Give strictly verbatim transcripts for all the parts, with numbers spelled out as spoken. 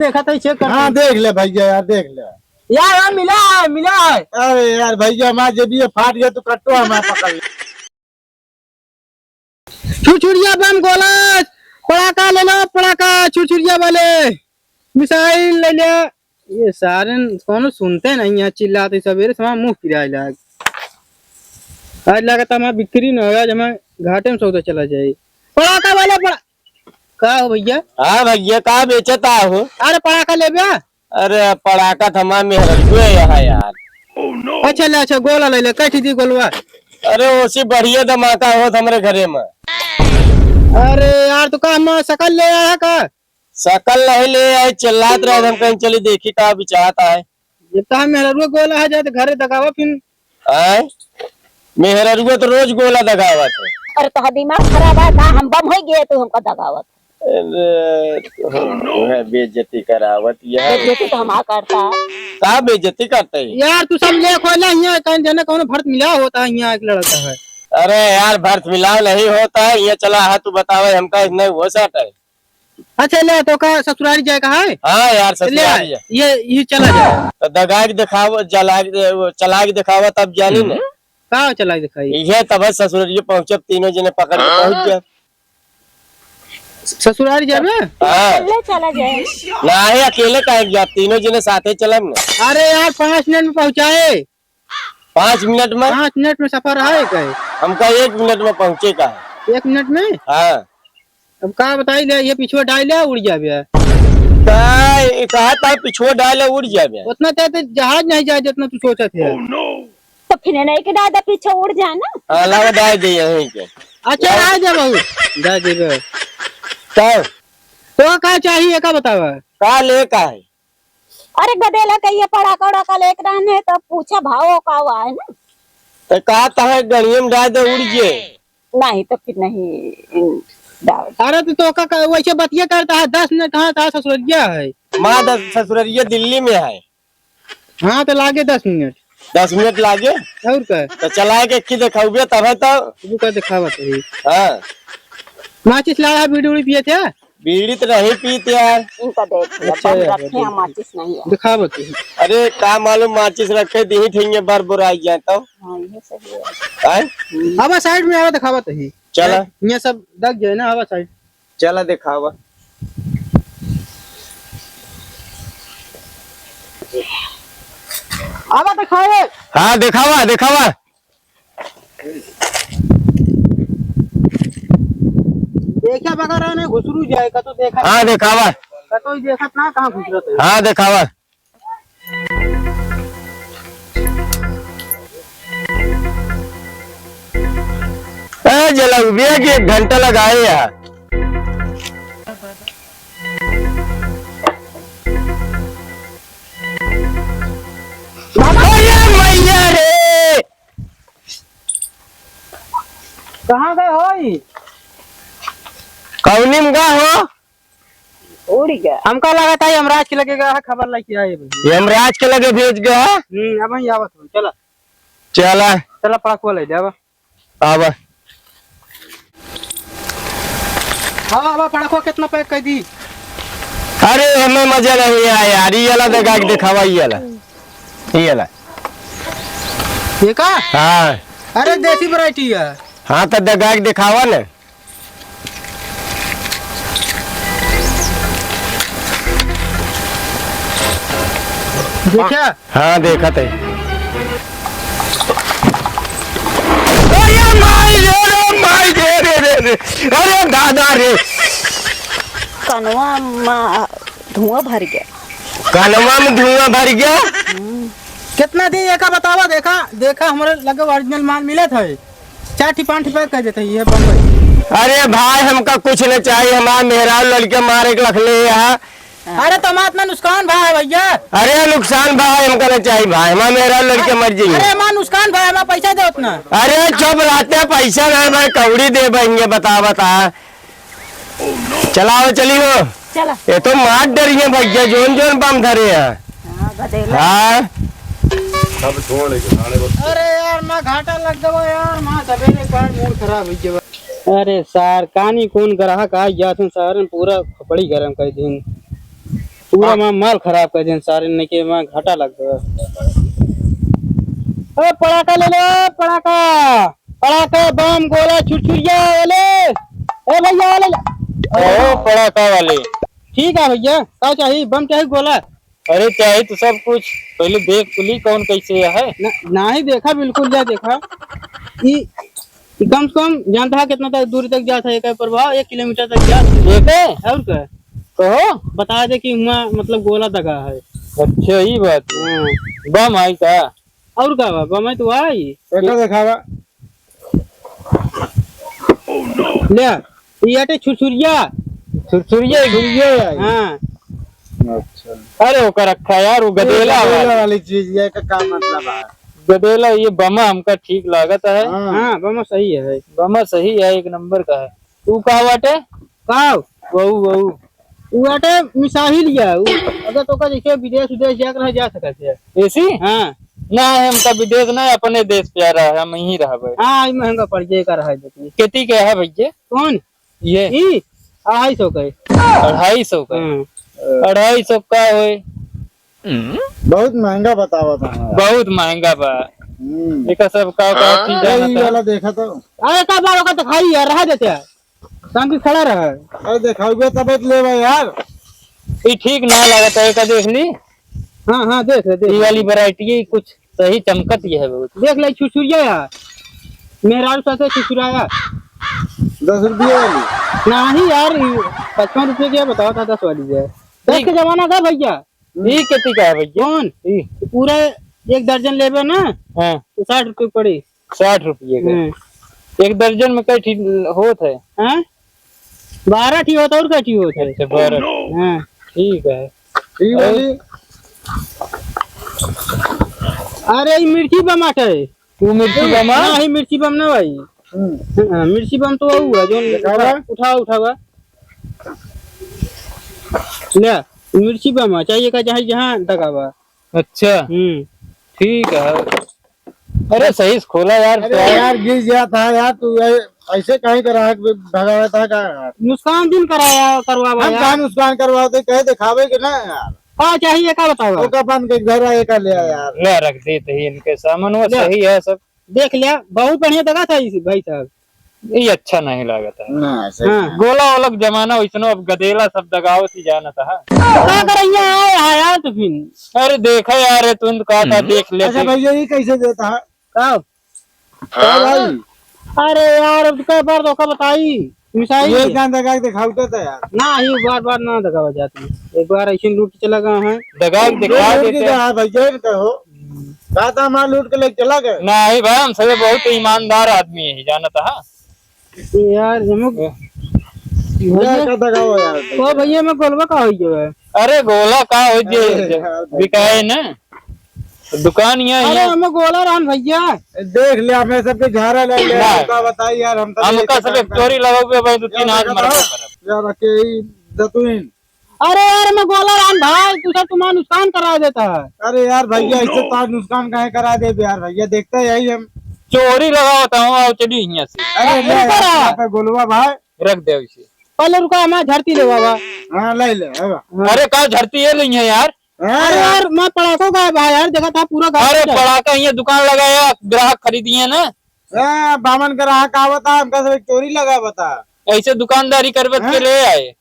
देखा था, check कर हाँ, ले। देख ले भैया यार, देख ले। यार, हाँ, मिला है, मिला है। अरे यार भैया, हमारा जेबिया फाट गया, तू कट्टो हमारा पकड़ ले। छुरछुरिया बम गोला, पड़ाका ले लो, पड़ाका, छुरछुरिया वाले, missile ले ले। ये सारे कौनो सुनते नहीं है, चिल्लाते सवेरे से हमारा मुंह पिराए लाग। आज लागत हमारा बिक्री न हो, आज हमारा घाटे में सौदा चला जाए। पड़ाका वाले पड़ा-, का हो भैया? हाँ भैया, का बेचता हो? अरे पड़ाका लेबे? अरे पड़ाका थमा मेहररुए यहाँ यार। अच्छा ले, अच्छा गोला ले ले, कैठी दी गोलवा। अरे ओसी बढ़िया धमाका होत हमरे घरे में। अरे यार, तो का हम सकल ले आया का? सकल नहीं ले आए, चिल्लात रहे, हम कहीं चली देखी का बिचात आए। जब तो हम मेहररुआ गोला है, जाते घरे दगावा फिर। आए? मेहररुआ तो रोज गोला दगावत है। अरे, तोहार दिमाग खराब है का? हम बम होइ गए, तू हमका दगावत। अरे, वह बेइज्जती करावत यार। बेइज्जती तो हम आ करता। का बेइज्जती करते हैं? यार, तू सब ले खोला हियाँ, कहीं जने कौनो भर्त मिला होता है, हियाँ एक लड़का है। अरे यार, भर्त मिलाव नहीं होता है, ये चला है, तू बतावे, हमका नहीं हो सकता है। अच्छा, ले, तो का ससुरारी जाए का है? हाँ यार, ले ससुरारी आ, जाए। ये, ये चला जाए। तो दगा के दिखावा, जला के, वो चला के दिखावा, तब जानी न। का चला के दिखाई? ये तब ससुरारी पहुँचब, तीनों जने पकड़ के पहुँच जाए। ससुरारी जाबे? हाँ। अकेले चला जाए। नहीं, अकेले काहे के जाब, तीनों जने साथे चलब न। अरे यार, पाँच मिनट में पहुँचाए। पाँच मिनट में? पाँच मिनट में सफर है कहे। हमका एक मिनट में पहुँचे का है। एक मिनट में? हाँ। अब का बताई ले, ये पिछुआ डाल ले, उड़ जाबे। का, ये कहा था पिछुआ डाल ले, उड़ जाबे। उतना तेज तो जहाज नहीं जाए जितना तू सोचत है। तो फिर नहीं के डाल दे, पीछे उड़ जाए ना। हाँ, लावा डाल दे यहीं के। अच्छा, आ जा बहू, डाल दे बे। का? तो का चाहिए, का बतावा? का ले का है? अरे गदेला कहिए पड़ाका उड़ाका लेके रहने तो पूछा भाव का हुआ है ना। तो का तहे गड़िया में डाल दे उड़ जे। नहीं तो फिर नहीं डाल। अरे तो, तो का, का वैसे बतिया करता है, दस मिनट कहाँ था ससुररिया है। माँ दस ससुररिया दिल्ली में है। हाँ तो लागे दस मिनट। दस मिनट लागे? और का? तो चलाए के की देखाउबे तब है तो। रुका दिखावा तो ही। हाँ। माचिस लाया है, बीड़ी उड़ी पिए थे? बीड़ी तो नहीं पीते यार। इनका देख लिया, अच्छा बंद यार, रखे हैं, देख। माचिस नहीं है। दिखावत ही। अरे, का मालूम माचिस रखे दी ही ठेंगे बार बुराई जाए तो। हाँ, ये सही है। हैं? हम्म। अब साइड में आवा, दिखावत ही। चला। ये सब दग जाए ना, आवा साइड। चला दिखावा। आवा दिखावे। हाँ, दिखावा, दिखावा। देखा बगैर ना घुसरू जाए, कतो देखा। हाँ, देखावा। कतो ही देखत ना, कहाँ घुसरत है। हाँ, देखावा। ए, जलौबिया की एक घंटा लगाए यार। अरे मैया रे! कहाँ गए हो ई? कौनी में गा हो? उड़ गया। हमका लगा था यमराज के लगे गया है, खबर लेके आए भाई। यमराज के लगे भेज गया है? हम्म, अब वहीं आवत हो, चला। चला। चला, पड़ाको ले जावा। आवा। हाँ, आवा, पड़ाको कितना पैक कर दी? अरे, हमें मजा नहीं आया यार, ये वाला दगा के दिखावा, ये वाला। ये वाला। ये का? हाँ। अरे, देसी वैरायटी है। हाँ, तो दगा के दिखावा ना। देखा? हाँ, देखत है। अरे माई रे, रे माई रे, रे, रे, रे। अरे दादा रे। कनवा में धुआं भर गया। कनवा में धुआं भर गया? हम्म। कितना दी एका बतावा, देखा, देखा, हमरे लगे original माल मिलत है। चार ठी पाँच ठी पैक कर देते हैं, ये बम्बई। अरे भाई, हमका कुछ न चाहिए, हमार मेहरारू लड़के मारे के रख ले यहाँ। अरे तो हमार इतना नुकसान भा है भैया। अरे नुकसान भा है, हमका न चाहिए भाई, हमार मेहरारू लड़के मर जाइए। अरे हमार नुकसान भा है, हमार पैसा दे उतना। अरे चुप रहते, पैसा ना भाई, कौड़ी दे बहिंगे, बता बता। चलाओ, चली हो। चला। ये तो मार डरिए भैया, जोन जोन बम धरे हैं। हाँ, गदेला। हाँ। सब छोड़ के साले बस। अरे यार, माँ घाटा लग गवा यार, माँ सवेरे का मूड खराब हो गया। अरे सार, कानी कौन ग्राहक आ गया थे सारन, पूरा खोपड़ी गरम कर दिन। पूरा हाँ। माँ माल खराब कर देन सारे, नहीं के माँ घाटा लग गया। ए, पड़ाका ले ले, पड़ाका, पड़ाका, बम, गोला, छुरछुरिया वाले। ए भैया, वाले ले। ओ, पड़ाका वाले। ठीक है भैया, का चाहिए? बम चाहिए, गोला? अरे, चाहिए तो सब कुछ, पहले देख तो ली कौन कैसे है। न-, नाही देखा, बिल्कुल जा देखा। ई, ई कम से कम जानता है कितना तक दूरी तक जात है, एकर प्रभाव एक किलोमीटर तक जात है। एक है? और का? कहो। बता दे कि हुआ मतलब गोला दगा है। अच्छा, ई बात। हाँ। बम आई का? और का बा? बम आई तो आई। एकर देखावा। ले, ई आटे छुरछुरिया। छुरछुरिया? छुरछुरिया है। हाँ। अच्छा। अरे, ओकर रखा यार, वो ये गदेला गदेला वाली। वाली चीज, ये का, का मतलब है? गदेला, ये बमा हमका ठीक लागत है। हाँ। हाँ, बमा सही है। बमा सही है, एक नंबर का है। तू का बाटे? का? वहू, वहू। उ बाटे मिसाइल या, उ अगर तोका जैसे विदेश उदेश जाके रह जा सकत है। ऐसी? हाँ। ना, हमका विदेश ना, अपने देश प्यारा है, हम यहीं रहबे। हाँ, ई महंगा पड़ जाए का रहा है, देखिए। केती के है भैया? कौन? ये? ई? अढ़ाई सौ का है। अढ़ाई सौ का? हाँ। अढ़ाई सौ का होए? बहुत महंगा बतावा था। बहुत महंगा बा। हम्म। एका सब का, का चीज अरे, ई जानता? वाला देखा तो। अरे, का बार ओका दिखाई यार, रहा देते हैं। शांति से खड़ा रहा। अरे, देखाउबे तबे तो लेबा यार। ई ठीक ना लागत है, एका देख ली। हाँ, हाँ, देख ले, देख ई ले। वाली वैरायटी है, कुछ सही चमकत ये है बहुत। देख ले, छुरछुरिया यार। मेहरारू साथे छुरछुराया। दस रुपये वाली? नहीं यार, ई पचपन रुपये की है, बतावा था, दस वाली है। दस ठीक। के जमाना का भैया। ई केती का है भैया? कौन? ई। पूरा एक दर्जन लेबे ना, हाँ। तो साठ रुपये पड़ी। साठ रुपये का। हाँ। एक दर्जन में कै ठी होत है? हाँ? बारह ठी होत है, और कै ठी होत है? अच्छा, बारह। हाँ। ठीक है। ई और? वाली? अरे, ई मिर्ची बम आटे। तू मिर्ची बम, हाँ? हाँ, ई मिर्ची बम ना भाई। हम्म। हाँ, मिर्ची बम तो वहू है, जोन देखावा? उठा, उठावा। ले, मिर्ची बम है, चाहिए का, चाहे जहाँ दगावा। अच्छा। हम्म। ठीक है। अरे, सही से खोला यार, अरे यार, गिर गया था यार, तू ऐ-, ऐसे कहीं ग्राहक भी भगावा था का यार? नुकसान दिन कराया, करवावा हम यार। कहाँ नुकसान करवाते, कहे दिखावे के ना यार। का चाहिए, का बतावा? ओका बन के घर आए का ले आ यार। ले, रख देते ही इनके सामान, वो ले। सही है सब। देख लिया, बहुत बढ़िया दगा था इसी भाई साहब। ये अच्छा नहीं लागत है। ना, सही हाँ। नहीं। गोला ओला के जमाना वैसनो, अब गदेला सब दगावत ही जानत है। का करैया आए है यार तो फिर? अरे देखा यार, तुम का, का हम्म। देख लेते। अच्छा भैया, ये कैसे देता है? का? का भाई? अरे यार, अब कई बार धोखा बताई, मिसाई। ये जान दगा के दिखाऊ तो था यार। ना, ये बार बार ना दगावा जाती। एक बार ऐसे लूट चला गया है। दगा के दिखा लूट के देते। गया है भैया, इनका हो। का था, हमारा लूट के लेके चला गए? नहीं भाई, हम सभी बहुत ईमानदार आदमी है, जानत है। यार, हम ये का दगावा यार? तो भैया, मैं गोलवा का हो गया है? अरे, गोला का हो जे, अरे यार, बिकाए ना। दुकान यहाँ, अरे, यहाँ। हमें गोला रहन भैया। देख लिया, हमें सबके झारा ले ले, ना। हमका बताई यार, हम तो हमका ऐसे सब काम कर चोरी लगाओगे भाई, दो तीन यार, हाथ देखा मरबे था? करब। यार, के ई दतुइन। अरे यार, हमें गोला रहन भाई, तू सब तुम्हारा नुकसान करा देता है। अरे यार भैया, ऐसे तो नुकसान काहे करा दे यार भैया, देखते यही हम। चोरी लगावत हूँ, आओ चली यहाँ से। अरे ले रुका यार, रहा। यहाँ पे गोलवा भाई। रख दे इसे। पहले रुका, हमारा झड़ती ले बाबा। हाँ, ले ले, अब। हाँ। अरे का झड़ती है नहीं है यार? हाँ अरे यार। यार, मैं पड़ाका का भाई यार, देखा था पूरा गाँव अरे में। पड़ाका, ये दुकान लगाया, ग्राहक खरीदिए ना। हाँ, बामन ग्राहक आवता, हमका सब चोरी लगावता। ऐसे दुकानदारी करबत के हाँ? ले आए।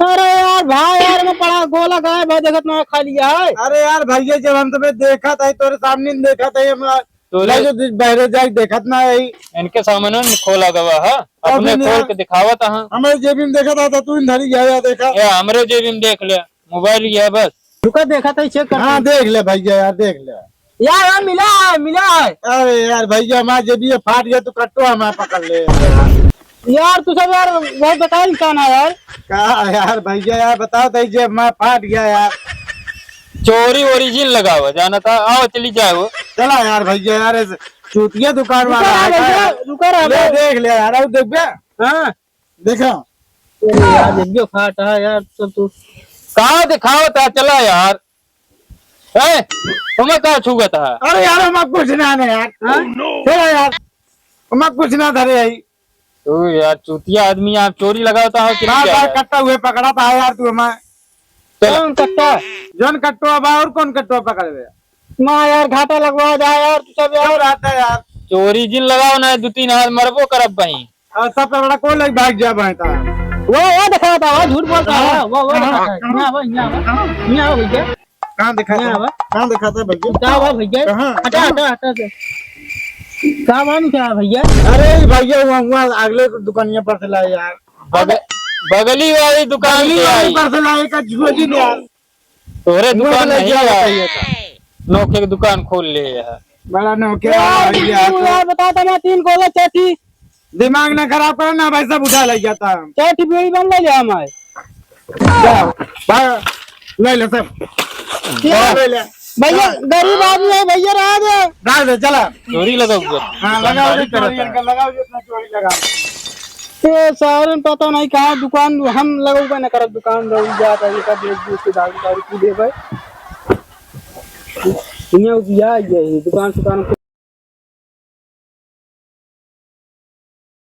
अरे यार भाई यार, मैं पड़ा गोला गायब है, देखत ना खा लिया है। अरे यार भैया, जब हम तुम्हें देखा था, तोरे सामने नहीं देखा था, हम तोरे मैं जो बहरे जाए देखत ना है। इनके सामने में खोला गवा है, अपने अभी ना। खोल के दिखावत है। हमारे जेबी में देखा था, तो तू इन धरी गया, या देखा। ए, हमरे जेबी में देख ले, मोबाइल ये है बस। रुका, देखा था, चेक कर। हाँ, देख ले भैया यार, देख ले। यार, यार, मिला है, मिला है। अरे यार, भैया, हमार जेबिया फाट गया, तू कट्टो हमार पकड़ ले। यार, तू सब यार, बहुत बेकार इंसान है यार। का यार, भैया यार, बताओ तो, जेब हमार फाट गया यार। चोरी ओरिजिन लगाओ, जाना था, आओ, चली जाओ। चला यार, भैया यार, इस चूतिया दुकान रुका वाला रहा है भैया, का? रुका रहा ले, भाई। देख ले यार, आओ, देख बे। हाँ। देखा। अरे यार, ये जो फाटा है यार, सब तो का दिखावत है, चला यार। ए, तुम्हें का छुअत है? अरे यार, हम कुछ ना, ना यार। हाँ? चला यार, हम कुछ ना धरे आई। तू यार, चूतिया आदमी, आप चोरी लगावत हो कि बार नहीं बार यार? कट्टा हुए पकड़ा था यार, तू हमें। चल। कौन कट्टा? जौन कट्टवा बा, और कौन कट्टवा पकड़बे? माँ यार, घाटा लगवा जा यार, तू सब यार। रहता है यार। चोरी जिन लगाओ ना, दो तीन हाथ मरबो करब बही। और सब कपड़ा को लग भाग जा बही ता। वो, वो दिखाता है, वो झूठ बोलता है, वो, वो दिखाता है। यहाँ आवा, यहाँ आवा, यहाँ आवा भैया। कहाँ दिखाता है? यहाँ आवा। कहाँ दिखाता है भैया? क्या हुआ भैया? कहाँ? हटा, हटा, हटा से। का बात क्या है भैया? अरे भैया, हुआ, हुआ अगले दुकानिया पर से लाए यार। बग-, बगली वाली दुकान बगली से वाली आई। पर से लाए का झुआ जी ने यार। तोहरे दुकान नहीं है। नोखे के दुकान खोल ले है। बड़ा नोखे वाला यार, है यार तू तो। यार, बता तो मैं तीन गोला चैठी। दिमाग ना खराब करो ना भाई, सब उठा ले जाता है। चैठी बीड़ी बन ले ले हमारे। जा, भाई, ले ले सब। क्या? ले ले। भैया, हाँ। गरीब आदमी है भैया, रहा दे। रहा दे, चला। चोरी लगाओ। हाँ, लगाओ, चोरी लगाओ, जितना चोरी लगाओ। ए, सारन पता नहीं कहाँ दुकान, हम लगउबे न करब दुकान, रउआ जात है, एकर बेच बेच के दारू, दारू पी लेबै। दुनिया उजिया गया है, दुकान सुकान